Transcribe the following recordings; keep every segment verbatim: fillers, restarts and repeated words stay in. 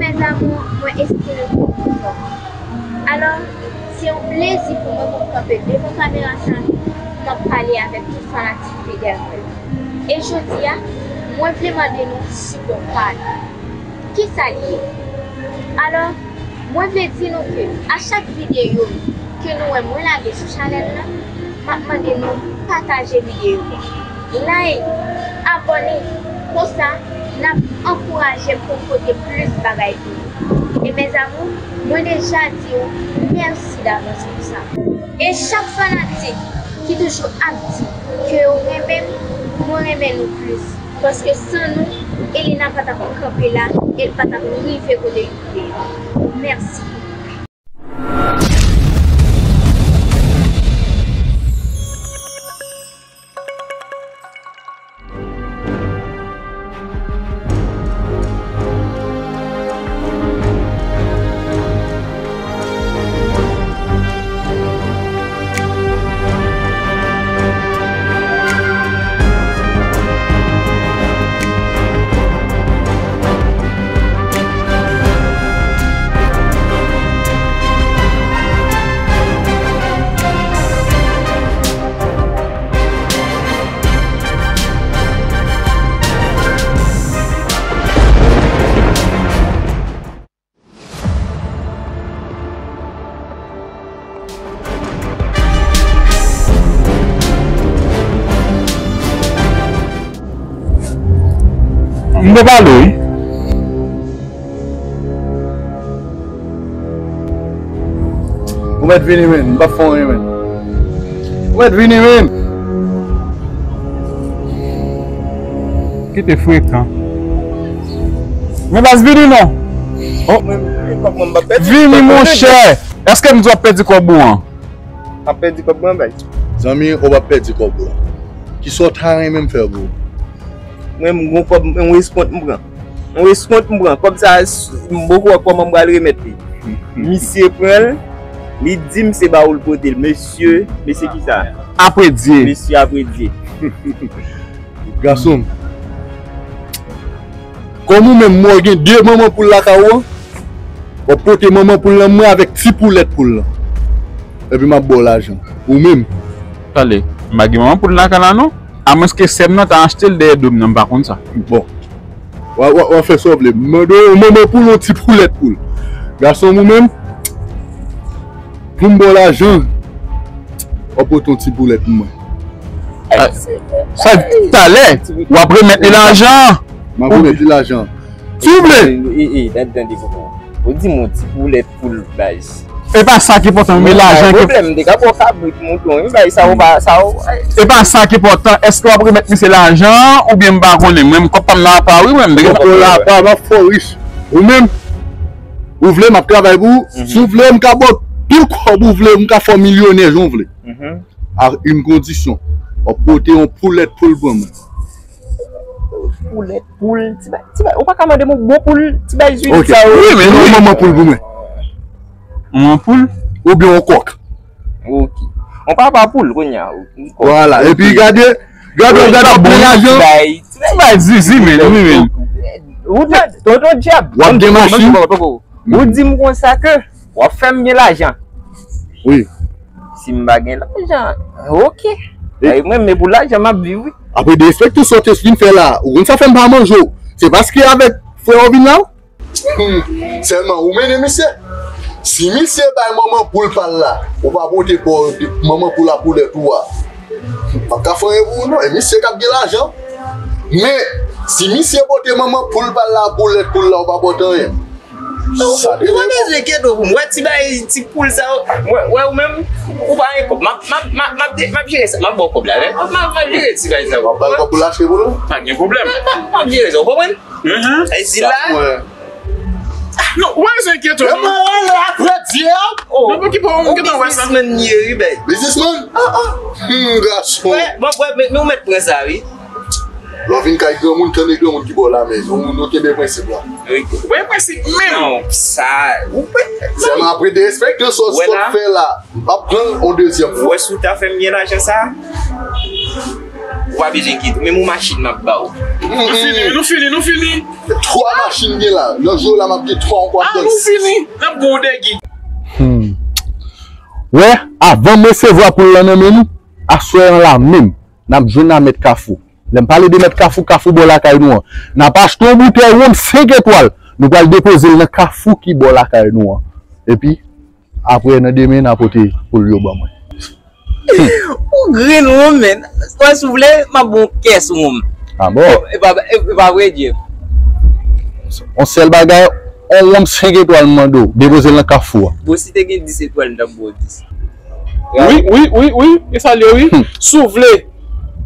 Mes amours, mwen espere ke nou anfòm. Alò, se yon plezi pou mwen pou m kanpe devan kamera sa, pou m ap pale avèk tout fanatik fidèl mwen yo. E jodi a, mwen vle mande nou sipò pa nou. Kisa l ye? Alò, mwen vle di nou ke a chak videyo ke nou wè mwen lage sou chanèl la, m ap mande nou pataje videyo a. Like, abòne, konsa n ap ankouraje m pou m pote plis bagay pou nou. E mes amours, mwen deja di w mèsi davans pou sa. E chak fanatik ki toujou ap di ke yo renmen m, mwen renmen nou plis. Paske san nou, Elena pa t ap kanpe la, e l pa t ap rive kote li ye a. Mèsi. M te pale wi. Ou mèt vini, men. M p ap fè anyen, men. Ou mèt vini, men. Kite frekan. Men baz, vini non. Oh. Vini, monchè. Èske m di w ap pèdi kòb ou an? M ap pèdi kòb mwen, bay. Zanmi, ou p ap pèdi kòb ou an. Kisa w ta renmen m fè pou ou? Mwen, m gon kòb, yon eskont m pran. Yon eskont m pran. Kòb sa, m poko wè kòman m pral remèt li. Misye pran l, li di m se ba ou l pote l. Mesye, mesye kisa? Apredye. Mesye Apredye. Gason m. Kòm ou menm, mwen gen de manman poul lakay ou an, w ap pote manman poul lan mwen avèk ti poulèt poul lan. Epi m ap ba w lajan. Ou menm. Tande, m pa gen manman poul lakay la non. Amwenske sè m nan ta achte l dèyè do m nan, m pa konn sa. Bon. W a, w a, w a fè sa w vle. M mande w manman poul, yon ti poulèt poul. Gason m ou menm, pou m ba w lajan, w ap pote yon ti poulèt pou mwen. Sa talè, w ap remèt li lajan. M ap remèt li lajan. Si w vle. E, e, tande, tande, koko. Ou di m yon ti poulèt poul baz. E pa sa ki enpòtan, men lajan ki. Pwoblèm, m te ka ba w kabrit, mouton, wi, bay sa ou pa, sa ou. E pa sa ki enpòtan, èske w ap remèt misye lajan, oubyen m pa konnen, mwen, m kòb pa m nan apa, wi, mwen, m te gen. Kòb la apa, m ap fè w rich. Ou menm, ou vle, m ap travay pou ou. Si w vle, m ka ba w tout kòb ou vle, m ka fè w milyonè jan w vle. A yon kondisyon, w ap pote yon poulèt poul ban mwen. Poulèt poul, ti bay, ti bay, ou pa ka mande m yon bon poul, ti bay zwi sa yo. Ok, wi, men wi, manman poul pou mwen. Manman poul? Oubyen yon kòk. Ok. Yon papa poul, kounye a, yon kòk. Vwala, epi gade, gade, gade, w ap plen lajan. Ti bay zizi, men, wi, men. Ou tande, tonton dyab. W ap gen machin. Ou di m konsa ke w ap fè m gen lajan. Wi. Si m pa gen lajan, ok. Ay, mwen, men pou lajan, m ap viv, wi. Apre derespekte w sot vin fè la, ou konn sa fè m pa manje w. Se paske avèk frè w vin la? Hmm. Sèlman, ou mennen misye. Si misye bay manman poul pa l la, ou pa pote ba w manman poul la poulèt ou a. M p ap ka fè anyen pou ou, non. E misye k ap gen lajan. Men, si misye pote manman poul pa l la, poulèt poul la, ou pa pote anyen. Ou pa bezwen kado pou mwen. Wè ti bay, ti poul sa yo. Wè, wè ou menm, ou pa gen kòb. M ap, m ap, m ap, m ap de-, m ap jere sa. M ap ba w kòb la, wi. M ap, m ap jere ti bay sa yo. W ap ba l kòb pou l achte pou nou? Pa gen pwoblèm. M ap, m ap jere sa, ou konprann? E di la. Non, ou pa bezwen enkyete w, non. Mwen rele apre di a. Oh, non, pou ki pa w gen tan wè sa. Biznismann li ye, wi, bay. Biznismann? Ah, ah. Hmm, gason. Wè, bon, wè, men, men ou mèt pran sa, wi. Lè w vin kay granmoun, tande granmoun ki ba w lamen. Nou, nou kenbe prensip la. Wi. Ou pa gen prensip menm. Non, sa, ou pa. Sèlman apre derespekte sa w sot fè la. M p ap pran l yon dezyèm fwa. Ou wè si w ta fè m gen lajan sa? Ou pa bezwen enkyete w, menm yon machin m ap ba w. Nou fini, nou fini, nou fini. Twa machin gen la. Lòt jou la m ap gen twa ankò ap dans. Ah, nou fini. N ap gon degi. Hmm. Wè, avan m resevwa poul lan nan men nou, aswè an la menm, n ap jwenn a mèt Kafou. Lè m pale de mèt Kafou, Kafou bò lakay nou an. N ap achte yon boutèy wonm senk etwal. Nou pral depoze l nan Kafou ki bò lakay nou an. Epi, apre, nan demen, n a pote poul yo ban mwen. Ou grenn wonm, men. Wè, si w vle, m ap ba w kès wonm. Ah bon? E, e pa, e, e pa vre, Jeff? On sèl bagay, on wonm senk etwal m mande w. Depoze l nan Kafou a. Bon, si te gen dis etwal, m t ap ba w dis. Wi, wi, wi, wi. E sa l ye, wi. Hmm. Si w vle,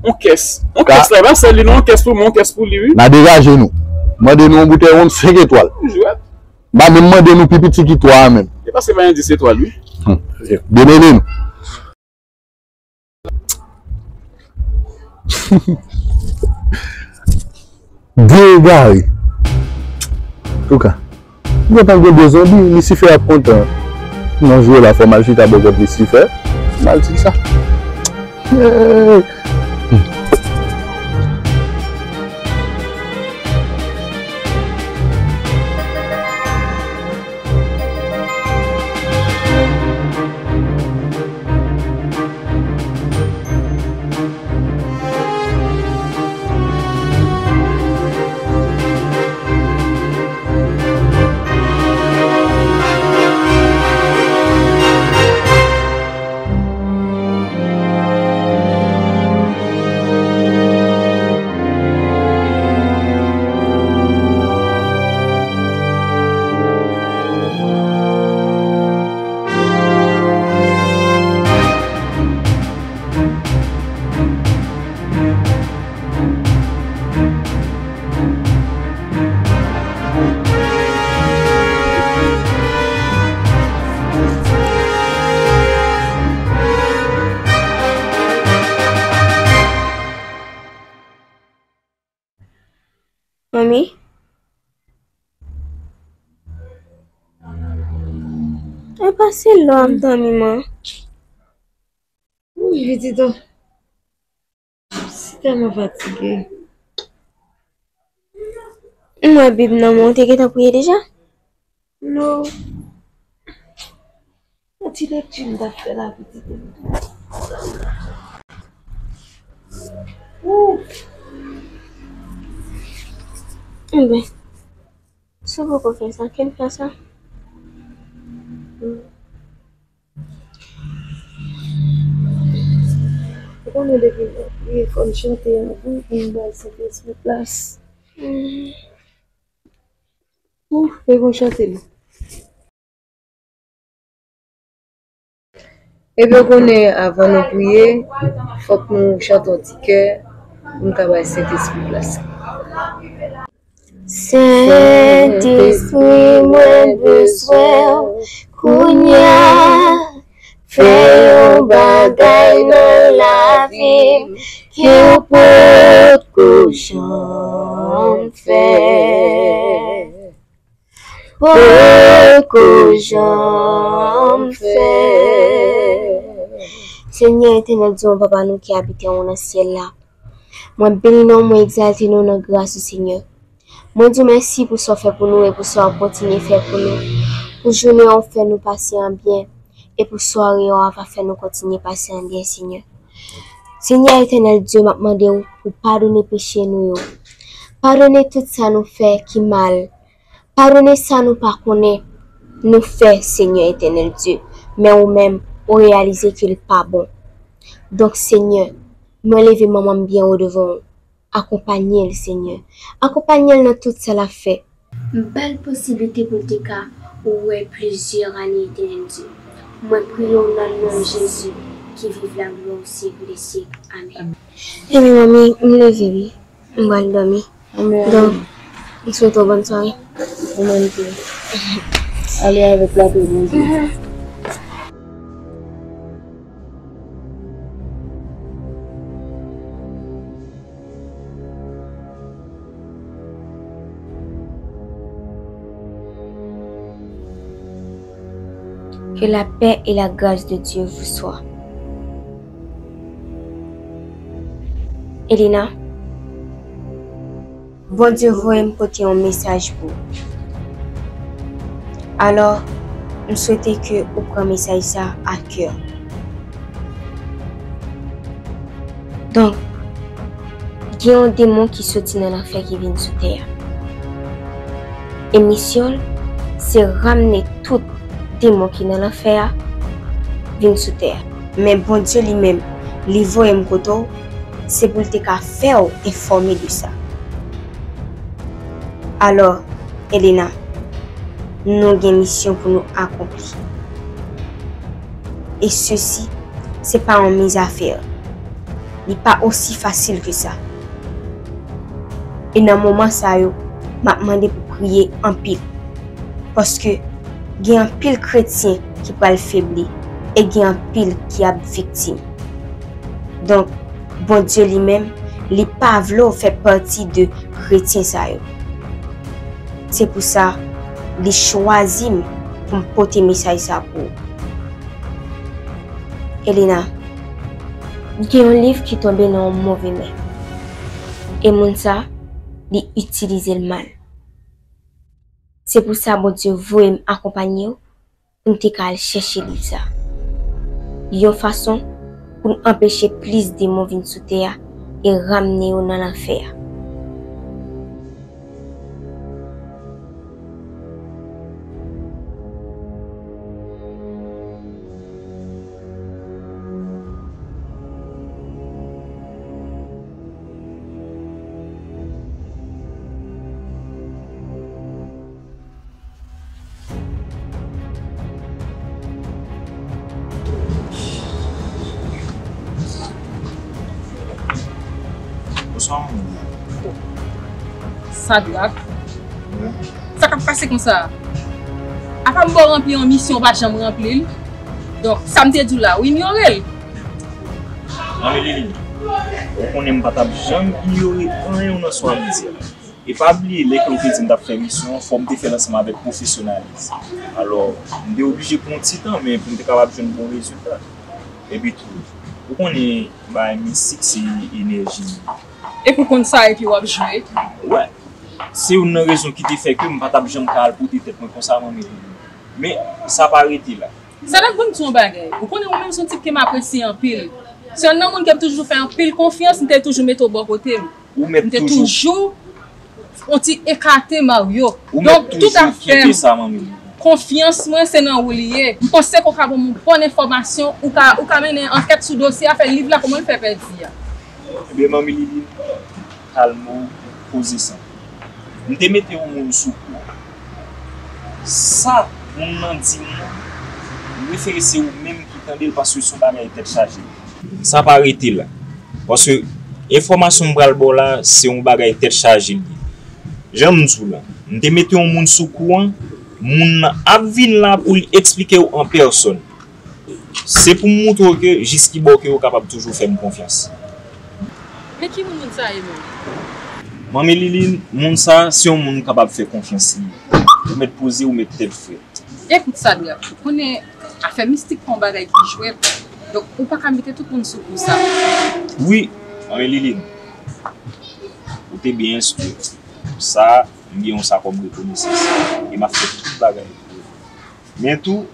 on kès. On kès la, e pa sèl li, non, on kès pou mwen, on kès pou li, wi. N a degaje nou. Mande nou yon boutèy wonm senk etwal. Jwèt. M pa menm mande nou pi piti ki twa a menm. E paske pa gen dis etwal, wi. Hmm. Demele nou. De egare. Antouka, m gentan gen de zonbi, Lisifè ap kontan. Nan jwe la, fò m al chita bò kòt Lisifè. M al di sa. Hey! Manmi? E pa se lò ap dòmi, man. Wi, pitit o. Si tèlman fatige. M wè Bib nan men w, ou te gentan priye deja? Non. Yon ti lekti m t ap fè la, pitit. Ou. Enben, si w poko fè sa, kè m fè sa. Ou konnen depi m ap priye, fò m chante avan pou m bay Sentespri plas. Ou, e bon chante li. Epi ou konnen, avan nou priye, fòk nou chante yon ti kè pou nou ka bay Sentespri plas. Sentespri, mwen bezwen w kounye a. Fè yon bagay nan lavi m ke w potko janm fè. Potko janm fè. Senyè etènèl Dye, Papa nou ki abite anwo nan syèl la, mwen beni non w, mwen egzalte non w nan gras ou, Senyè. Mwen di w mèsi pou sa w fè pou nou e pou sa w ap kontinye fè pou nou. Pou jounen an w fè nou pase an byen e pou sware an w ap fè nou kontinye pase an byen, Senyè. Senyè etènèl Dye, m ap mande w pou padone peche nou yo. Padone tout sa nou fè ki mal. Padone sa nou pa konnen nou fè, Senyè etènèl Dye. Men ou menm, ou reyalize ke l pa bon. Donk, Senyè, mwen leve manman m byen wo devan w. Akonpanye l, Senyè. Akonpanye l nan tout sa l ap fè. M ba l posiblite pou l te ka wè plizyè ane, etènèl Dye. Mwen priye w nan non Jezi ki viv la glwa o syèk dè syèk. Amèn. Ebyen, manmi, m leve wi. M pral dòmi. Amèn. Donk, m swete w bòn sware. Ou menm tou. Ale avèk lapè Bondye. Que la paix et la grâce de Dieu vous soient. Elena, Bondye voye m pote yon mesaj pou ou. Alò, m swete ke ou pran mesaj sa a a kè. Donk, gen yon demon ki soti nan lanfè ki vin sou tè a. E misyon l, se ramne tout demon ki nan lanfè a vin sou tè a. Men Bondye li menm, li voye m kote w, se pou l te ka fè w enfòme de sa. Alò, Elena, nou gen misyon pou nou akonpli. E sesi, se pa yon mizafè. Li pa osi fasil ke sa. E nan moman sa yo, m ap mande pou priye anpil. Paske gen anpil kretyen ki pral febli e gen anpil ki ap viktim. Donk, Bondye li menm, li pa vle w fè pati de kretyen sa yo. Se pou sa, li chwazi m pou m pote mesaj sa pou ou. Elena, gen yon liv ki tonbe nan yon move men. E moun sa, li itilize l mal. Se pou sa Bondye voye m akonpanye w pou n te ka al chèche liv sa. Yon fason pou n anpeche plis demon vin sou tè a e ramne yo nan lanfè a. Bonswa, manmi. Sadrak. Wi. Sa k ap pase konsa? Apa m ba w ranpli yon misyon, w pa janm ranpli l. Donk, sa m te di w la, ou inyore l. Manmi Liline, ou konnen m pa t ap janm inyore anyen nan sa w ap di a. E pa bliye, lè ke w te di m t ap fè misyon an, fò m te fè l ansanm avèk pwofesyonalis. Alò, m te oblije pran yon ti tan, men pou m te kapab jwenn bon rezilta. Epi tou, ou konnen bagay mistik se enèji m. Epi w konn sa epi w ap jwe? Wè. Se youn nan rezon ki te fè ke m pa t ap janm ka al pote tèt mwen konsa, manmi Liline. Men, sa pa rete la. Sa n ap ban m di yon bagay. Ou konnen ou menm se yon tip ke m apresye anpil. Se youn nan moun ke m toujou fè anpil konfyans, m te toujou mete w bò kote m. Ou mèt toujou. M te toujou yon ti ekate Mario. Ou mèt toujou kite sa, manmi. Donk, tout afè m, konfyans mwen, se nan ou li ye. M panse ke w ka ban m yon bòn enfòmasyon, ou ka, ou ka mennen ankèt sou dosye a, fè liv la, kòman l fè pèdi a? Ebyen, manmi Liline, kalme w, poze san. M te mete yon moun sou kou. Sa moun nan di m nan, m prefere se ou menm ki tande l paske se yon bagay tèt chaje. Sa pa rete la. Paske enfòmasyon m pral ba w la, se yon bagay tèt chaje l ye. Jan m di w la, m te mete yon moun sou kou an, moun nan ap vin la pou l eksplike w an pèsòn. Se pou m montre w ke jis ki bò ke w kapab toujou fè m konfyans. Men ki moun moun sa ye menm? Manmi Liline, moun sa, se yon moun m kapab fè konfyans li ye. Ou mèt poze, ou mèt tèt frèt. Ekout Sadrak, ou konnen afè mistik pa yon bagay ki jwèt. Donk, ou pa ka mete tout moun sou kou sa. Wi, Manmi Liline, ou te byen enstwi. Sa, m gen yon sa kòm rekonesans. E m ap fè tout bagay pou ou. Men tou,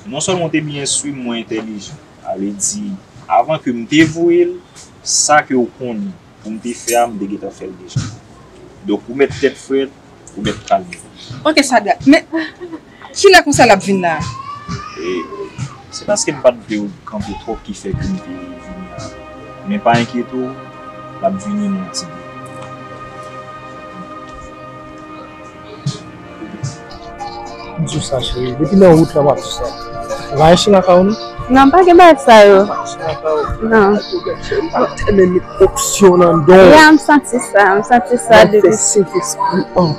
non sèlman w te byen enstwi m, mwen entèlijan. Sa vle di, avan ke m te voye l, sa ke w konnen pou m te fè a, m te gentan fè l deja. Donk, ou mèt tèt frèt, ou mèt kalme. Ok, Sadrak. Men, kilè konsa l ap vin la? E, se paske m pa t vle w kanpe twòp ki fè ke m te vini a. Men pa enkyete w, l ap vini nan yon ti de. M di w sa, cheri. Depi nan wout la, m ap di w sa. Ou pa gen chen lakay ou, non? Non, m pa gen bagay sa yo. Ou pa gen chen lakay ou? Non. Ay, ou gen chen, m pa tèlman met opsyon nan don. Ya, m santi sa, m santi sa depi. M ap fè Sentespri an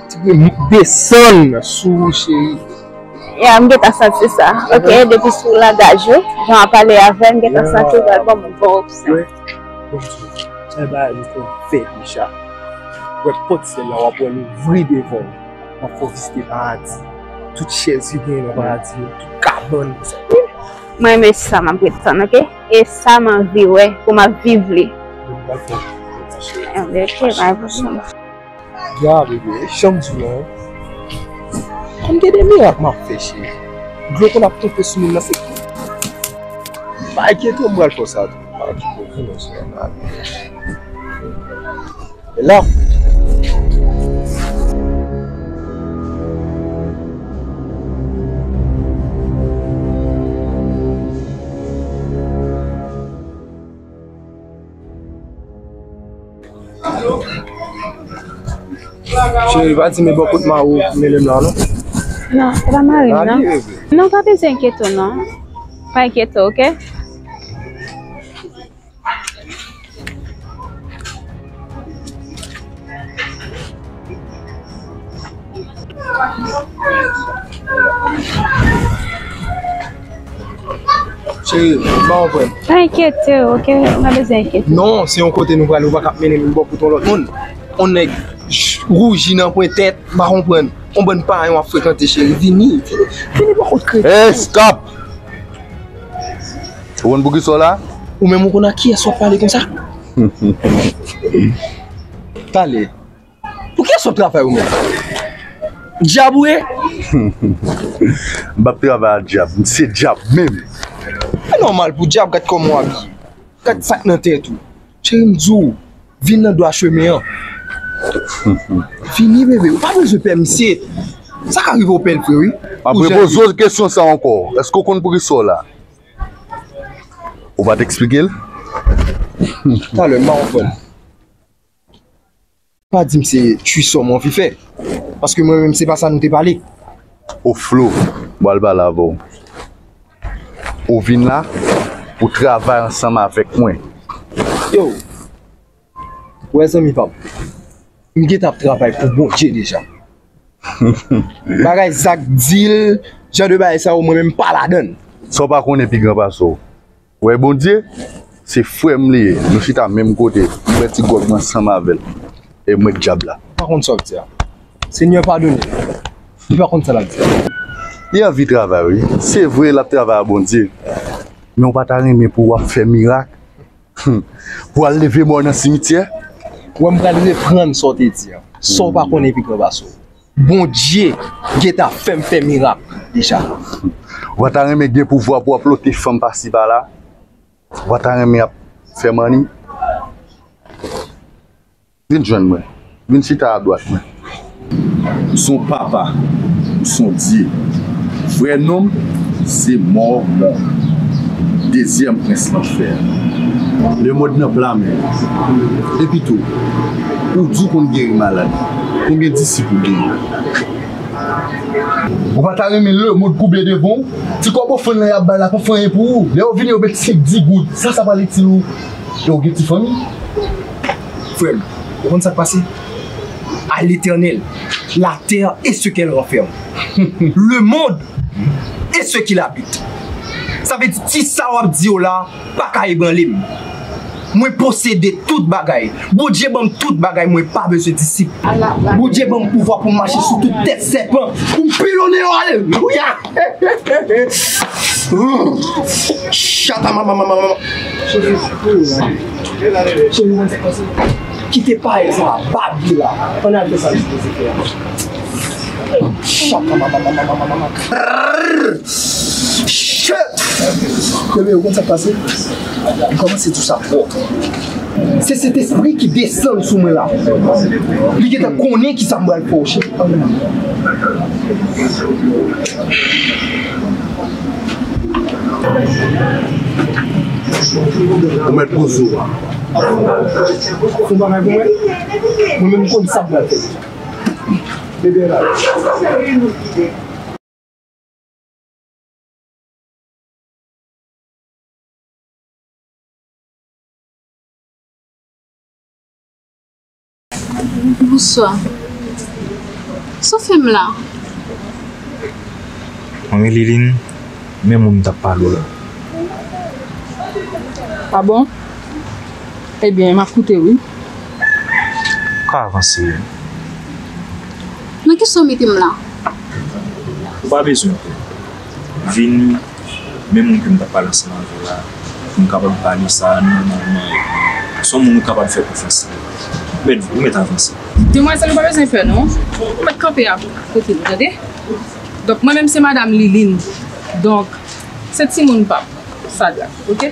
desann sou ou, cheri. Ya, m gentan santi sa. Ok, depi sou langaj ou, jan w ap pale avè m, m gentan santi w pral ban m bon opsyon. Wi. Bon, sa e bagay nou konn fè deja. Wè pòt syèl la, w ap wè l ouvri devan w. W ap fè w vizite paradi. Tout chèz ki genyen nan paradi yo, tout kabann. Mwen renmen sa m ap ret tann, ok? E sa m anvi wè pou m ap viv li. Bon, dakò. Ann rete bay pou sou. Ya, bebe, e jan m di w lan. Konn gen de mirak m ap fè, cheri. Dlo konn ap tonbe sou moun nan, se kou. Pa enkyete w, m pral fè w sa tou. Pa enkyete w, non, cheri. E la. Cheri, pa di m e bò kot mari w mele m la, non. Non, se pa mari m, non. Non, pa bezwen enkyete w, non. Pa enkyete w, oke? Cheri, m pa konprann. Pa enkyete w, oke? Ou pa bezwen enkyete w. Non, se yon kote nou prale, ou pa ka ap mennen m bò kote yon lòt moun. Yon nèg ch-, wouji nan pwen tèt, m pa konprann. Yon bann paran w ap frekante, cheri. Vini, vini, vini bò kot kredi. Ey, stop! Ou konn poukisa w la? Ou menm ou konn ak kiyès w ap pale konsa? Pale. Pou kiyès w ap travay ou menm? Dyab ou ye? M p ap travay ak dyab, m se dyab menm. E nòmal pou dyab, gad kòman w abiye. Gad sa k nan tèt ou. Cheri, m di w, vin nan dwa chemen an. Vini, bebe, ou pa bezwen pè misye. Sa ka rive w pè l vre, wi. M ap repoze w kesyon sa ankò. Èske w konn poukisa w la? Ou pa t eksplike l? Talè, m pa konprann. Pa di m se tjwisò m anvi fè. Paske mwen menm, se pa sa nou te pale. O Flo, m pral pale avè w. Ou vin la pou travay ansanm avèk mwen. Yo, wè zanmi pa m. M gentan ap travay pou Bondye deja. Bagay zak, dil, jan de bagay sa yo, mwen menm m pa ladan l. Sa w pa konnen pi gran pase w. Wè Bondye, se frè m li ye. Nou chita menm kote. M bwè ti gwòg mwen ansanm avè l. E m wè dyab la. M pa konn sa w ap di a. Senyè padone l. Li pa konn sa l ap di a. Li anvi travay, wi. Se vre, l ap travay a Bondye. Men w pa ta renmen pou w ap fè mirak? Pou w al leve mò nan simityè? Wè, m pral reprann sa w te di a. Sa w pa konnen pi gran pase w. Bondye gentan fè m fè mirak deja. Ou pa ta renmen gen pouvwa pou w ap lote fanm pasi pala? Ou pa ta renmen ap fè manni? Vin jwenn mwen. Vin chita adwat mwen. M se yon papa. M se yon dye. Vrè non m, se Mòmon. Dezyèm prens lanfè. Lemonn nan pla men w. Epitou, ou di w konn geri malad. Konbyen disip ou genyen? Ou pa ta renmen lemonn koube devan w? Ti kòb ofrann lan y ap bay la pa fè anyen pou ou. Lè yo vini, yo met senk, dis goud. Sa, sa pral itil ou? E ou gen ti fanmi? Frè m, ou konn sa k pase? À l'Éternel, la terre et ce qu'elle renferme, le monde et ce qu'il habite. Sa vle di, ti sa w ap di yo la pa ka ebranle m. Mwen posede tout bagay. Bondye ban m tout bagay, mwen pa bezwen disip. Bondye ban m pouvwa pou m mache sou tout tèt sèpan, pou m pilonnen yo. Alelouya! Chata mama mama mama. Cheri, cheri, kite pawòl sa a, Babi la. Ann al fè sa l sipoze fè a. Chata mama mama mama mama. Shit! Bebe, ou konn sa k pase? M kòmanse tou sa twòp. Se Sentespri ki desann sou mwen la. Li gentan konnen ki sa m pral fè w, cheri. Ou mèt poze w. Fè yon bagay pou mwen. Mwen menm m konn sa m pral fè. Bebe la. Bonswa. Sa w fè m la? Manmi Liline, men moun m t ap pale w la. A bon? Ebyen, m ap koute w, wi. Ou ka avanse. Nan kisa w mete m la? Ou pa bezwen pè. Vini, men moun ke m t ap pale ansanm avè w la, pou m kapab pale sa a nòmalman epi se yon moun ou kapab fè konfyans li. Ou mèt, ou mèt avanse. Demwazèl, ou pa bezwen pè, non. Ou mèt kanpe a kote nou, tande? Donk, mwen menm, se madanm Liline. Donk, se timoun pa m, Sadrac, oke?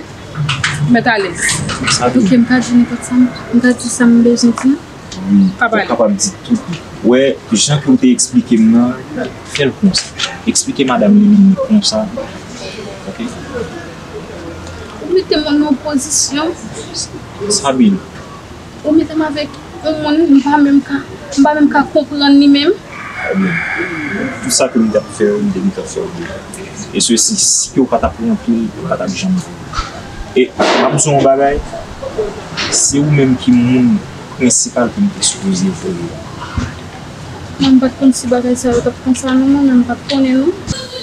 Ou mèt alèz. Sadrac. Oke, m ka di nenpòt sa m, m ka di sa m bezwen di. Wi, ou kapab di tout. Wè, jan ke w te eksplike m nan, fè l konsa. Eksplike madanm Liline konsa. Oke? Ou mete m nan yon pozisyon. Sabine. Ou mete m avèk yon moun, m pa menm ka, m pa menm ka konprann li menm. Wi. Tout sa ke m t ap fè, m te gentan fè l deja. E sesi, si ke w pa t ap ranpli l, yo pa t ap janm voye. E m ap di w yon bagay, se ou menm ki moun prensipal ke m te sipoze voye a. Mwen, m pa t konn si bagay sa yo t ap konsa non, mwen menm m pa t konnen non.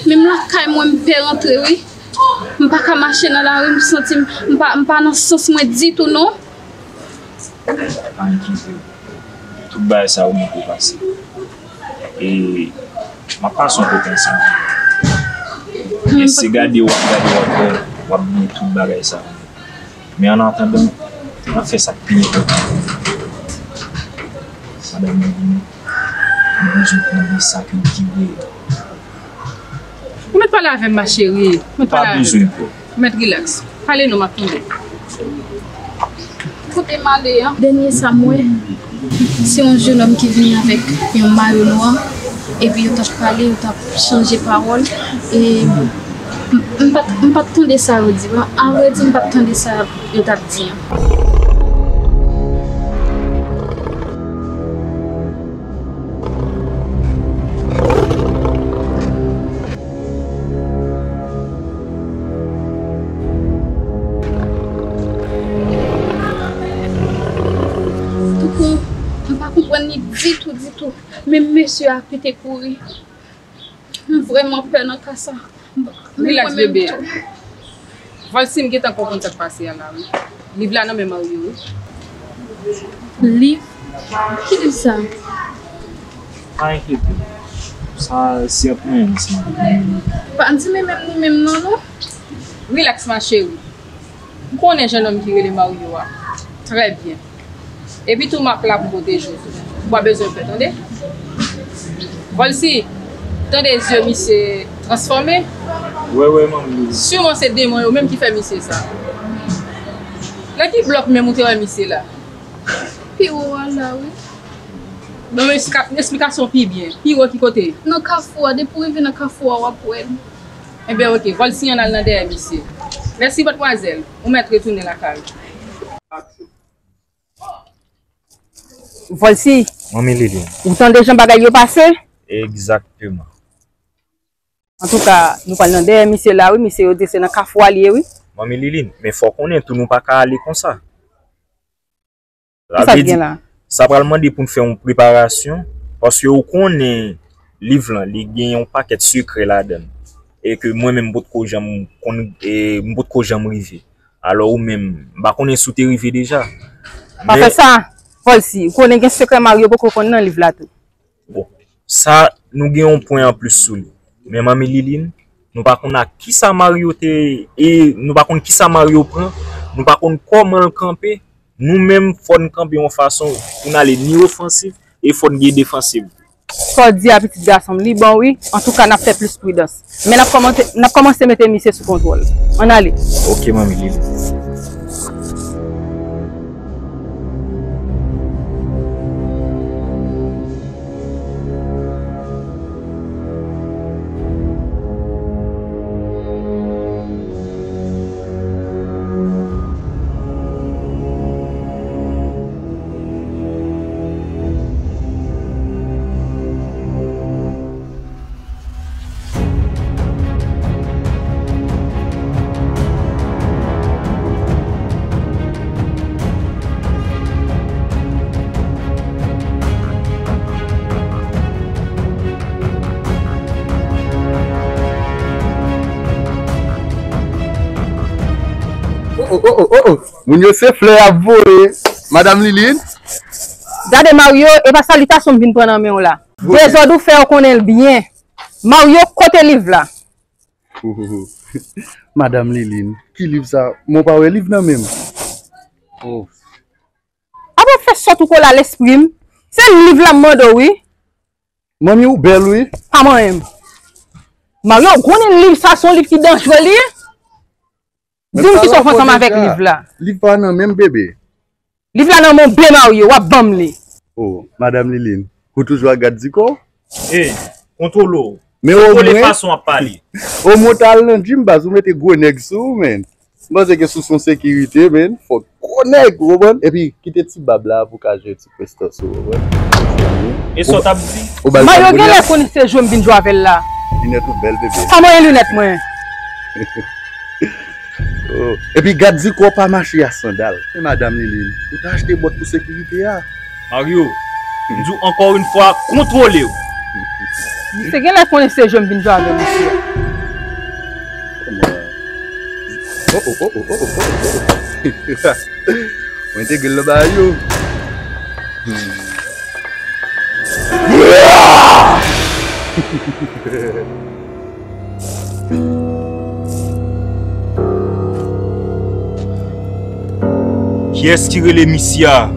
Menm lakay mwen, m pè rantre wi. M pa ka mache nan lari, m santi m, m pa, m pa nan sans mwen ditou non. Pa enkyete w. Tout bagay sa yo mwen te pase. E m ap pase yon kote ansanm. E se gade w ap gade w ap wè, w ap bliye tout bagay sa yo. Men an atandan, n ap fè sa k pi enpòtan. Madanm mwen vini, mwen bezwen tande sa ke w di reyèl. Ou mèt pale avè m, ma chérie. Ou mèt pale avè m. Pa bezwen pè. Ou mèt rilaks. Pale non, m ap tande. Kote m ale a, dènye sa m wè, se yon jenòm ki vini avèk yon mayo nwa, epi yo t ap pale, yo t ap chanje pawòl, e m, m pa t, m pa t tande sa yo di a. Avrèdi, m pa t tande sa yo t ap di a. Toukou, m pa konprann li ditou, ditou. Men mesye a kite kouri. M vrèman pè nan ka sa. Rilaks, bebe. Volcy, m gentan konprann sa k pase a la, wi. Liv la nan men Mario, wi. Liv? Ki liv sa? Pa enkyete w. Sa, se ant mwen menm, se ant mwen menm. Pa di men menm nou menm non, non. Rilaks, ma chérie. M konnen jennonm ki rele Mario a trè byen. Epi tou, m ap la pou pwoteje w tou. Ou pa bezwen pè, tande? Volcy, tande zye misye transfòme. Wè, wè, manmi. Siman se demon yo menm ki fè misye sa. Nan ki blòk menm ou te wè misye la? Pi wo a la, wi. Ban m esplika-, esplikasyon pi byen. Pi wo ki kote? Nan kafou a. Depi w rive nan kafou a, w ap wè l. Enben, oke. Volcy, ann al nan dèyè misye. Mèsi, madmwazèl. Ou mèt retounen lakay ou. Volcy, manmi Liline, ou tande jan bagay yo pase? Egzakteman. Antouka, nou pral nan dèyè misye la, wi. Misye yo di se nan kafou a li ye, wi. Manmi Liline, men fò w konnen tou, nou pa ka ale konsa. Sa vle di, sa pral mande pou n fè yon preparasyon, paske ou konnen liv lan, li gen yon pakèt sekrè ladan l. E ke mwen menm, m potko janm konn, e, m potko janm rive. Alò ou menm, m pa konnen si w te rive deja. Pa fè sa, Volcy, ou konnen gen sekrè Mario poko konn nan liv la tou. Bon, sa, nou gen yon pwen anplis sou li. Men manmi Liline, nou pa konn ak kisa Mario te, e nou pa konn kisa Mario pran, nou pa konn kòman l kanpe. Nou menm, fò n kanpe yon fason pou n ale ni ofansif, e fò n gen defansif. Sa w di a, pitit gason m, li bon, wi. Antouka, n ap fè plis pridans. Men n ap kòmanse, n ap kòmanse mete misye sou kontwòl. Ann ale. Oke, manmi Liline. Oh, oh, oh, oh, oh, oh. Moun yo se flè y ap voye. Madanm Liline. Gade Mario, e pa salitasyon m vin pran nan men w la. Dezòd ou fè, ou konnen l byen. Mario, kote liv la? Madanm Liline, ki liv sa? Mwen pa wè liv nan men m. Oh. A t ap fè sòt ou kole a lespri m. Se liv la m mande w, wi. Manmi, ou bèl, wi. Pa manyen m. Mario, ou konnen liv sa se yon liv ki danjre li ye? Di m kisa w fè ansanm avèk liv la. Liv pa nan men m, bebe. Liv la nan men w, bebe Mario, w ap ban m li. Oh, Madam Liline, ou toujou ak gad di kò w? Ey, kontwole w. Men kontwole omwen, fason w ap pale. Omwen w t al nan gym, baz, ou mete gwo nèg sou ou, men. M panse ke sou son sekirite, men. Fòk gwo nèg, ou konprann? Epi, kite ti bab la pou ka jere ti prestans ou, ou konprann? E sa w t ap di? Ou ba l Mario, gad gen lè konnen se jwe m vin jwe avè l la. Linèt ou bèl, bebe. Pa manyen linèt mwen. Oh. Epi gad di kò w pa mache a sandal. E Madam Liline, ou ta achte bòt pou sekirite a. Mario, m di w ankò yon fwa, kontwole w. Misye gen lè konnen se jwe m vin jwe avè misye. Kòman? Oh, oh, oh. Mwen te gel nan bagay yo. Kiyès ki rele misye a?